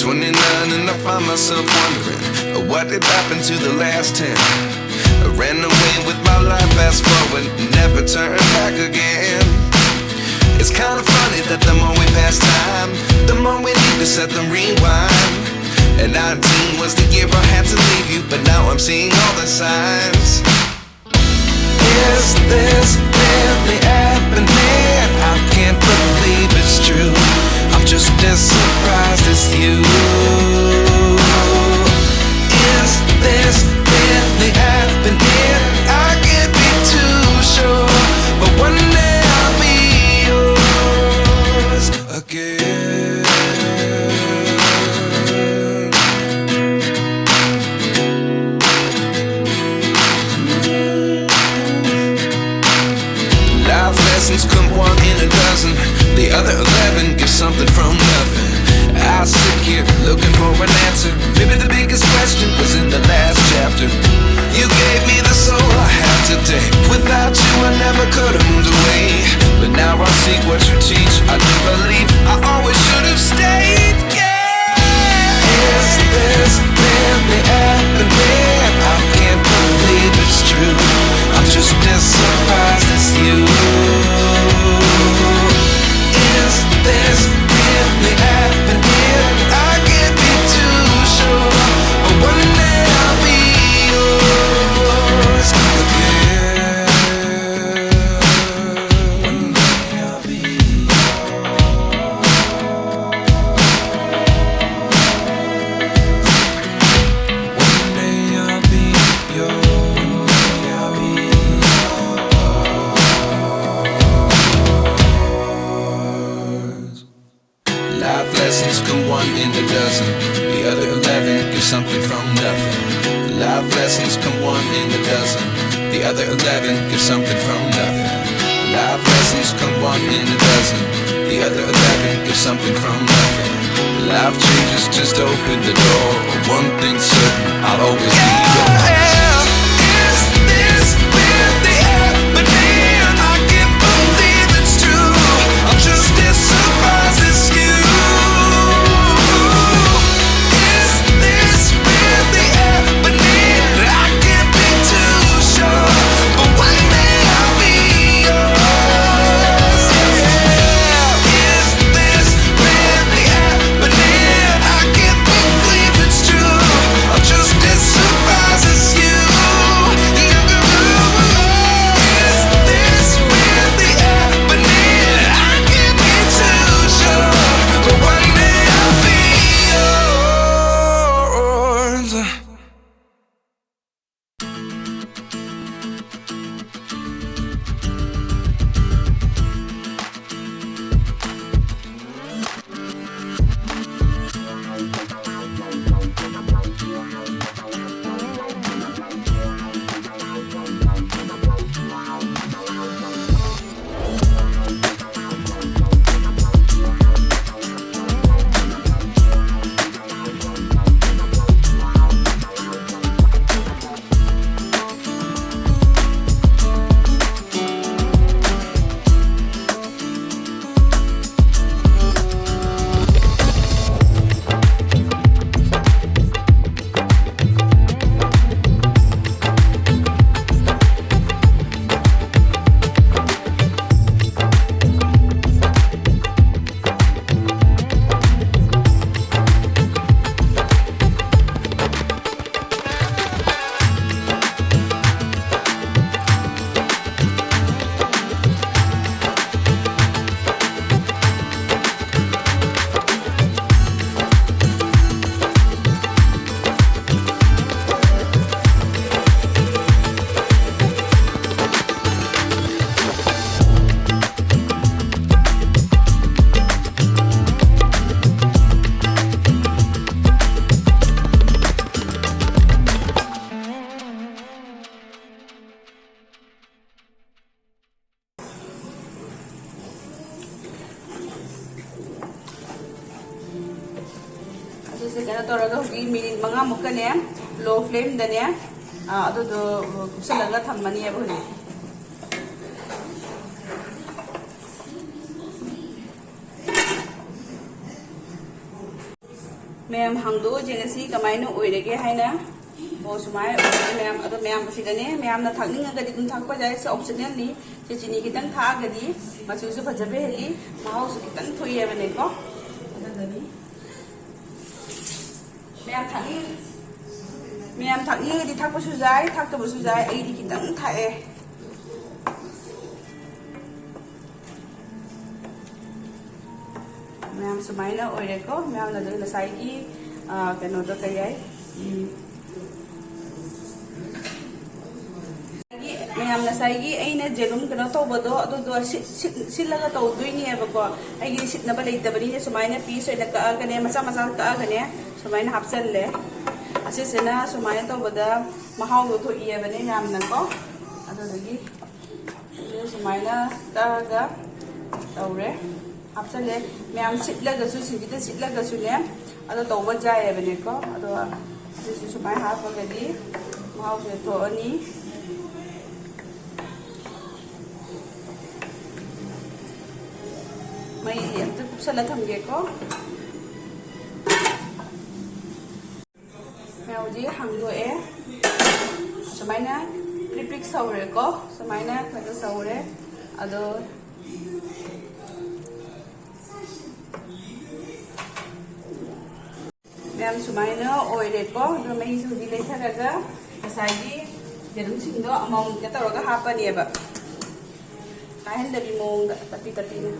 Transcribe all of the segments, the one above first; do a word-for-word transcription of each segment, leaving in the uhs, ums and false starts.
Twenty-nine and I find myself wondering what did happen to the last ten. I ran away with my life, fast forward, never turn back again. It's kinda funny that the more we pass time, the more we need to set the rewind. And nineteen was the year I had to leave you, but now I'm seeing all the signs. Is this really happening? I can't believe it's true. I'm just as surprised as you. Is this really happening? I can't be too sure, but one day I'll be yours again. Life lessons come one in a dozen. The other eleven get something from nothing. I sit here looking for an answer. Maybe the biggest question was in the last chapter. You gave me the soul I have today. Without you, I never could have moved away. But now I see what you teach. I do believe I always should have stayed. Yeah. Is this really happening? I can't believe it's true. I'm just as surprised as you. Is this really happening? I can't be too sure, but one day I'll be yours again. One day I'll be yours. One day I'll be yours. One day I'll be yours. Life lessons come one in a dozen. The other eleven get something from nothing. Life lessons come one in a dozen. The other eleven get something from nothing. Life lessons come one in a dozen. The other eleven get something from nothing. Life changes just open the door. One thing's certain, I'll always be yours. Is this really happening? I can't believe it's true. I'm just as surprised as you. Is this really happening? I can't be too sure, but one day I'll be yours. Yeah. Is this really happening? I can't believe ꯀꯩꯅꯣ ꯇꯧꯔꯒ ꯍꯧꯖꯤꯛ minute ꯃꯉꯥꯃꯨꯛꯀꯅꯦ, ꯂꯣ ꯐ꯭ꯂꯦꯝꯗꯅꯦ, ꯑ, ꯑꯗꯨꯗꯣ ꯀꯨꯞꯁꯜꯂꯒ ꯊꯝꯃꯅꯦꯕ ꯍꯧꯖꯤꯛ꯫ ꯃꯌꯥꯝ ꯍꯥꯡꯗꯣꯛꯑꯁꯦ ꯉꯁꯤ ꯀꯃꯥꯏꯅ ꯑꯣꯏꯔꯒꯦ ꯍꯥꯏꯅ꯫ ꯑꯣ, ꯁꯨꯃꯥꯏꯅ ꯑꯣꯏꯔꯦ ꯃꯌꯥꯝ꯫ ꯑꯗꯣ ꯃꯌꯥꯝ ꯑꯁꯤꯗꯅꯦ, ꯃꯌꯥꯝꯅ ꯊꯥꯛꯅꯤꯡꯉꯒꯗꯤ ꯑꯗꯨꯝ ꯊꯥꯛꯄ ꯌꯥꯏ, ꯁꯤ ꯑꯣꯞꯁꯅꯦꯜꯅꯤ꯫ ꯁꯤ ꯆꯤꯅꯤ ꯈꯤꯇꯪ ꯊꯥꯛꯑꯒꯗꯤ ꯃꯆꯨꯁꯨ ꯐꯖꯕ ꯍꯦꯜꯂꯤ, ꯃꯍꯥꯎꯁꯨ ꯈꯤꯇꯪ ꯊꯣꯛꯑꯦꯕꯅꯦꯀꯣ꯫ ꯑꯗꯨꯗꯅꯤ ꯃꯌꯥꯝ ꯊꯥꯛꯅꯤꯡ-, ꯃꯌꯥꯝ ꯊꯥꯛꯅꯤꯡꯉꯒꯗꯤ ꯊꯥꯛꯄꯁꯨ ꯌꯥꯏ, ꯊꯥꯛꯇꯕꯁꯨ ꯌꯥꯏ꯫ ꯑꯩꯗꯤ ꯈꯤꯇꯪ ꯊꯥꯛꯑꯦ꯫ ꯃꯌꯥꯝ ꯁꯨꯃꯥꯏꯅ ꯑꯣꯏꯔꯦꯀꯣ꯫ ꯃꯌꯥꯝꯅ ꯑꯗꯨ ꯉꯁꯥꯏꯒꯤ, ꯑ, ꯀꯩꯅꯣꯗꯣ ꯀꯩ ꯍꯥꯏ, ꯎꯝ, ꯃꯌꯥꯝ ꯉꯁꯥꯏꯒꯤ ꯑꯩꯅ ꯖꯦꯔꯨꯝ ꯀꯩꯅꯣ ꯇꯧꯕꯗꯣ ꯑꯗꯨꯗꯣ ꯁꯤꯠ-, ꯁꯤꯠ-, ꯁꯤꯠꯂꯒ ꯇꯧꯗꯣꯏꯅꯦꯕꯀꯣ꯫ ꯑꯩꯒꯤ ꯁꯤꯠꯅꯕ ꯂꯩꯇꯕꯅꯤꯅ ꯁꯨꯃꯥꯏꯅ ꯄꯤꯁ ꯑꯣꯏꯅ ꯀꯛꯑꯒꯅꯦ, ꯃꯆꯥ ꯃꯆꯥ ꯀꯛꯑꯒꯅꯦ ꯁꯨꯃꯥꯏꯅ ꯍꯥꯞꯆꯜꯂꯦ꯫ ꯑꯁꯤꯁꯤꯅ ꯁꯨꯃꯥꯏꯅ ꯇꯧꯕꯗ ꯃꯍꯥꯎꯗꯣ ꯊꯣꯛꯏꯑꯕꯅꯦ ꯌꯥꯝꯅꯀꯣ꯫ ꯑꯗꯨꯗꯒꯤ ꯑꯗꯨ ꯁꯨꯃꯥꯏꯅ ꯀꯛꯑꯒ ꯇꯧꯔꯦ, ꯍꯥꯞꯆꯜꯂꯦ꯫ ꯃꯌꯥꯝ ꯁꯤꯠꯂꯒꯁꯨ, ꯁꯤꯡꯖꯤꯗ ꯁꯤꯠꯂꯒꯁꯨꯅꯦ, ꯑꯗꯣ ꯇꯧꯕ ꯌꯥꯏꯑꯕꯅꯦꯀꯣ꯫ ꯑꯗꯣ ꯑꯁꯤꯁꯨ ꯁꯨꯃꯥꯏꯅ ꯍꯥꯞꯄꯒꯗꯤ ꯃꯍꯥꯎꯁꯦ ꯊꯣꯛꯑꯅꯤ꯫ ꯃꯩ ꯑꯝꯇ ꯀꯨꯞꯁꯜꯂ ꯊꯝꯒꯦꯀꯣ꯫ ꯍꯧꯖꯤꯛ ꯍꯥꯡꯗꯣꯛꯑꯦ꯫ ꯁꯨꯃꯥꯏꯅ ꯄ꯭ꯔꯤꯛ ꯄ꯭ꯔꯤꯛ ꯁꯧꯔꯦꯀꯣ꯫ ꯁꯨꯃꯥꯏꯅ ꯈꯔ ꯁꯧꯔꯦ꯫ ꯑꯗꯣ ꯃꯌꯥꯝ ꯁꯨꯃꯥꯏꯅ ꯑꯣꯏꯔꯦꯀꯣ꯫ ꯑꯗꯣ ꯃꯩꯁꯦ ꯍꯧꯖꯤꯛ ꯂꯩꯊꯔꯒ ꯉꯁꯥꯏꯒꯤ ꯌꯦꯔꯨꯝꯁꯤꯡꯗꯣ ꯑꯃꯃꯝꯇ ꯇꯧꯔꯒ ꯍꯥꯞꯄꯅꯦꯕ꯫ ꯀꯥꯏꯍꯟꯗꯕꯤ ꯃꯑꯣꯡꯗ ꯇꯞꯄꯤ ꯇꯞꯄꯤꯅ꯫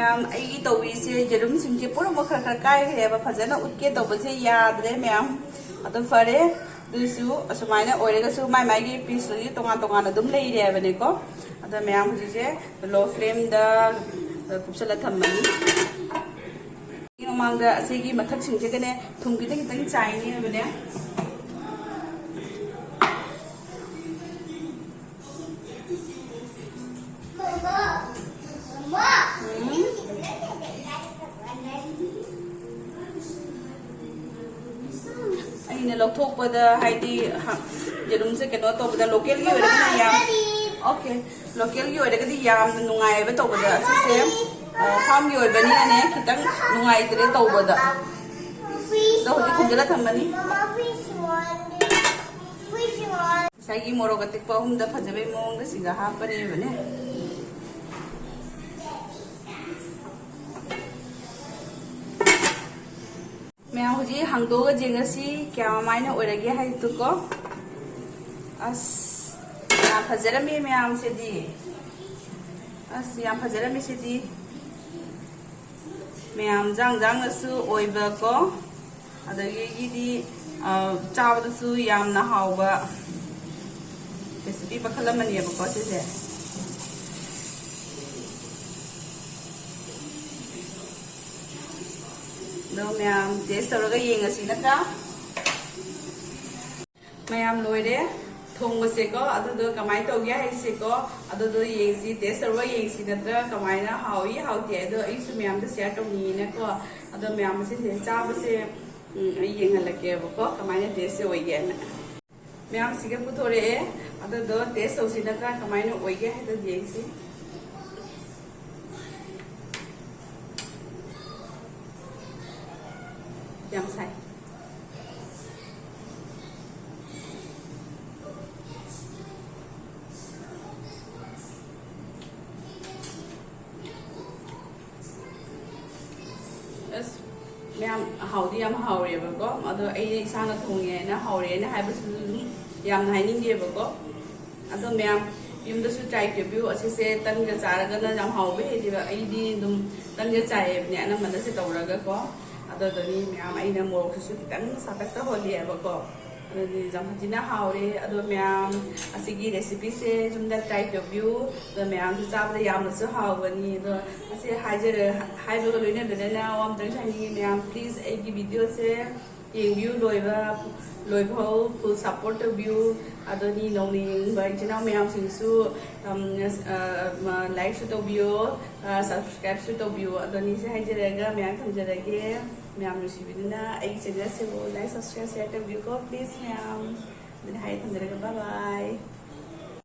ꯃꯌꯥꯝ, ꯑꯩꯒꯤ ꯇꯧꯔꯤꯁꯦ, ꯌꯦꯔꯨꯝꯁꯤꯡꯁꯦ ꯄꯨꯝꯅꯃꯛ ꯈꯔ ꯈꯔ ꯀꯥꯏꯈ꯭ꯔꯦꯕ, ꯐꯖꯅ ꯎꯠꯀꯦ ꯇꯧꯕꯁꯦ ꯌꯥꯗ꯭ꯔꯦ ꯃꯌꯥꯝ꯫ ꯑꯗꯨ ꯐꯔꯦ, ꯑꯗꯨꯁꯨ ꯑꯁꯨꯃꯥꯏꯅ ꯑꯣꯏꯔꯒꯁꯨ ꯃꯥꯏ ꯃꯥꯏꯒꯤ ꯄꯤꯁꯇꯨꯒꯤ ꯇꯣꯉꯥꯟ ꯇꯣꯉꯥꯟꯅ ꯑꯗꯨꯝ ꯂꯩꯔꯦ ꯍꯥꯏꯕꯅꯤꯀꯣ꯫ ꯑꯗ ꯃꯌꯥꯝ ꯍꯧꯖꯤꯛꯁꯦ ꯂꯣ ꯐ꯭ꯂꯦꯝꯗ ꯀꯨꯞꯁꯜꯂ ꯊꯝꯃꯅꯤ꯫ ꯃꯃꯥꯡꯗ ꯑꯁꯤꯒꯤ ꯃꯊꯛꯁꯤꯡꯁꯤꯒꯅꯦ ꯊꯨꯝ ꯈꯤꯇꯪ ꯈꯤꯇꯪ ꯆꯥꯏꯅꯦꯕꯅꯦ꯫ ꯎꯝ꯫ ꯑꯩꯅ ꯂꯧꯊꯣꯛꯄꯗ ꯍꯥꯏꯗꯤ ꯍ-, ꯌꯦꯔꯨꯝꯁꯦ ꯀꯩꯅꯣ ꯇꯧꯕꯗ ꯂꯣꯀꯦꯜꯒꯤ ꯑꯣꯏꯔꯒꯅ ꯌꯥꯝ, ꯑꯣꯀꯦ, ꯂꯣꯀꯦꯜꯒꯤ ꯑꯣꯏꯔꯒꯗꯤ ꯌꯥꯝꯅ ꯅꯨꯡꯉꯥꯏꯌꯦꯕ ꯇꯧꯕꯗ꯫ ꯑꯁꯤꯁꯦ, ꯑ, ꯐꯥꯝꯒꯤ ꯑꯣꯏꯕꯅꯤꯅꯅꯦ ꯈꯤꯇꯪ ꯅꯨꯡꯉꯥꯏꯇ꯭ꯔꯦ ꯇꯧꯕꯗ꯫ ꯑꯗꯣ ꯍꯧꯖꯤꯛ ꯈꯨꯝꯖꯤꯜꯂ ꯊꯝꯃꯅꯤ꯫ ꯉꯁꯥꯏꯒꯤ ꯃꯣꯔꯣꯛ ꯑꯇꯦꯛꯄ ꯑꯍꯨꯝꯗ ꯐꯖꯕꯩ ꯃꯑꯣꯡꯗ ꯁꯤꯒ ꯍꯥꯞꯄꯅꯦꯕꯅꯦ꯫ ꯃꯌꯥꯝ ꯍꯧꯖꯤꯛ ꯍꯥꯡꯗꯣꯛꯑꯒ ꯌꯦꯡꯉꯁꯤ ꯀꯌꯥꯃꯥꯏꯅ ꯑꯣꯏꯔꯒꯦ ꯍꯥꯏꯗꯨꯀꯣ꯫ ꯑꯁ, ꯌꯥꯝ ꯐꯖꯔꯝꯃꯤ ꯃꯌꯥꯝꯁꯤꯗꯤ꯫ ꯑꯁ, ꯌꯥꯝ ꯐꯖꯔꯝꯃꯤ ꯁꯤꯗꯤ꯫ ꯃꯌꯥꯝ ꯖꯥꯡ ꯖꯥꯡꯅꯁꯨ ꯑꯣꯏꯕꯀꯣ, ꯑꯗꯒꯤꯗꯤ, ꯑ, ꯆꯥꯕꯗꯁꯨ ꯌꯥꯝꯅ ꯍꯥꯎꯕ ꯔꯦꯁꯤꯄꯤ ꯃꯈꯜ ꯑꯃꯅꯦꯕꯀꯣ ꯁꯤꯁꯦ꯫ ꯑꯗꯣ ꯃꯌꯥꯝ ꯇꯦꯁ ꯇꯧꯔꯒ ꯌꯦꯡꯉꯁꯤ ꯅꯠꯇ꯭ꯔꯥ? ꯃꯌꯥꯝ ꯂꯣꯏꯔꯦ ꯊꯣꯡꯕꯁꯦꯀꯣ, ꯑꯗꯨꯗꯣ ꯀꯃꯥꯏꯅ ꯇꯧꯒꯦ ꯍꯥꯏꯁꯦꯀꯣ, ꯑꯗꯨꯗꯣ ꯌꯦꯡꯁꯤ, ꯇꯦꯁ ꯇꯧꯔꯒ ꯌꯦꯡꯁꯤ ꯅꯠꯇ꯭ꯔꯥ ꯀꯃꯥꯏꯅ ꯍꯥꯎꯏ ꯍꯥꯎꯇꯦ꯫ ꯑꯗꯣ ꯑꯩꯁꯨ ꯃꯌꯥꯝꯗ ꯁꯤꯌꯔ ꯇꯧꯅꯤꯡꯉꯤꯅꯀꯣ꯫ ꯑꯗꯣ ꯃꯌꯥꯝ ꯑꯁꯤꯁꯦ ꯆꯥꯕꯁꯦ, ꯎꯝ, ꯑꯩ ꯌꯦꯡꯍꯜꯂꯛꯀꯦꯕꯀꯣ ꯀꯃꯥꯏꯅ ꯇꯦꯁꯁꯦ ꯑꯣꯏꯒꯦꯅ꯫ ꯃꯌꯥꯝꯁꯤꯒ ꯄꯨꯊꯣꯔꯛꯑꯦ, ꯑꯗꯨꯗꯣ ꯇꯦꯁ ꯇꯧꯁꯤ ꯅꯠꯇ꯭ꯔꯥ ꯀꯃꯥꯏꯅ ꯑꯣꯏꯒꯦ ꯍꯥꯏꯗꯣ ꯌꯦꯡꯁꯤ꯫ ꯌꯥꯝ ꯁꯥꯏ꯫ ꯑꯁ, ꯃꯌꯥꯝ ꯍꯥꯎꯗꯤ ꯌꯥꯝ ꯍꯥꯎꯔꯦꯕꯀꯣ꯫ ꯑꯗꯣ ꯑꯩ ꯏꯁꯥꯅ ꯊꯣꯡꯉꯦꯅ ꯍꯥꯎꯔꯦꯅ ꯍꯥꯏꯕꯁꯨ ꯑꯗꯨꯝ ꯌꯥꯝꯅ ꯍꯥꯏꯅꯤꯡꯗꯦꯕꯀꯣ꯫ ꯑꯗꯣ ꯃꯌꯥꯝ, ꯌꯨꯝꯗꯁꯨ ꯇ꯭ꯔꯥꯏ ꯇꯧꯕꯤꯌꯨ꯫ ꯑꯁꯤꯁꯦ ꯇꯟꯒ ꯆꯥꯔꯒꯅ ꯌꯥꯝ ꯍꯥꯎꯕ ꯍꯦꯜꯂꯤꯕ꯫ ꯑꯩꯗꯤ ꯑꯗꯨꯝ ꯇꯟꯒ ꯆꯥꯏꯌꯦꯕꯅꯦ ꯑꯅꯝꯕꯅꯁꯦ ꯇꯧꯔꯒꯀꯣ꯫ ꯑꯗꯨꯗꯨꯅꯤ ꯃꯌꯥꯝ, ꯑꯩꯅ ꯃꯣꯔꯣꯛꯁꯤꯁꯨ ꯈꯤꯇꯪ ꯁꯥꯇꯛ ꯇꯧꯍꯜꯂꯤꯑꯕꯀꯣ꯫ ꯑꯗꯨꯗꯤ ꯌꯥꯝ ꯊꯤꯅ ꯍꯥꯎꯔꯦ꯫ ꯑꯗꯣ ꯃꯌꯥꯝ, ꯑꯁꯤꯒꯤ ꯔꯦꯁꯤꯄꯤꯁꯦ ꯌꯨꯝꯗ ꯇ꯭ꯔꯥꯏ ꯇꯧꯕꯤꯌꯨ꯫ ꯑꯗꯣ ꯃꯌꯥꯝꯁꯨ ꯆꯥꯕꯗ ꯌꯥꯝꯅꯁꯨ ꯍꯥꯎꯒꯅꯤ꯫ ꯑꯗꯣ ꯑꯁꯤ ꯍꯥꯏꯖꯔ ꯍꯥꯏꯕꯒ ꯂꯣꯏꯅ ꯂꯣꯏꯅꯅ ꯋꯥ ꯑꯝꯇꯪꯁꯨ ꯍꯥꯏꯅꯤꯡꯉꯤ ꯃꯌꯥꯝ, ꯄ꯭ꯂꯤꯖ ꯑꯩꯒꯤ ꯚꯤꯗꯤꯑꯣꯁꯦ ꯌꯦꯡꯕꯤꯌꯨ ꯂꯣꯏꯕ, ꯂꯣꯏꯕꯐꯥꯎ ꯐꯨꯜ ꯁꯞꯄꯣꯔꯠ ꯇꯧꯕꯤꯌꯨ꯫ ꯑꯗꯨꯅꯤ ꯅꯧꯅ ꯌꯦꯡꯕ ꯏꯆꯤꯟ ꯏꯅꯥꯎ ꯃꯌꯥꯝꯁꯤꯡꯁꯨ ꯂꯥꯏꯛꯁꯨ ꯇꯧꯕꯤꯌꯣ, ꯁꯕꯁꯀ꯭ꯔꯥꯏꯕꯁꯨ ꯇꯧꯕꯤꯌꯣ꯫ ꯑꯗꯨꯅꯤ ꯁꯤ ꯍꯥꯏꯖꯔꯒ ꯃꯌꯥꯝ ꯊꯝꯖꯔꯒꯦ꯫ ꯃꯌꯥꯝ ꯅꯨꯡꯁꯤꯕꯤꯗꯨꯅ ꯑꯩꯒꯤ ꯆꯦꯅꯦꯜꯁꯤꯕꯨ ꯂꯥꯏꯛ, ꯁꯕꯁꯀ꯭ꯔꯥꯏꯕ, ꯁꯤꯌꯔ ꯇꯧꯕꯤꯌꯨꯀꯣ ꯄ꯭ꯂꯤꯖ ꯃꯌꯥꯝ꯫ ꯑꯗꯨꯅ ꯍꯥꯏ ꯊꯝꯖꯔꯒꯦ, ꯕꯥꯏ ꯕꯥꯏ꯫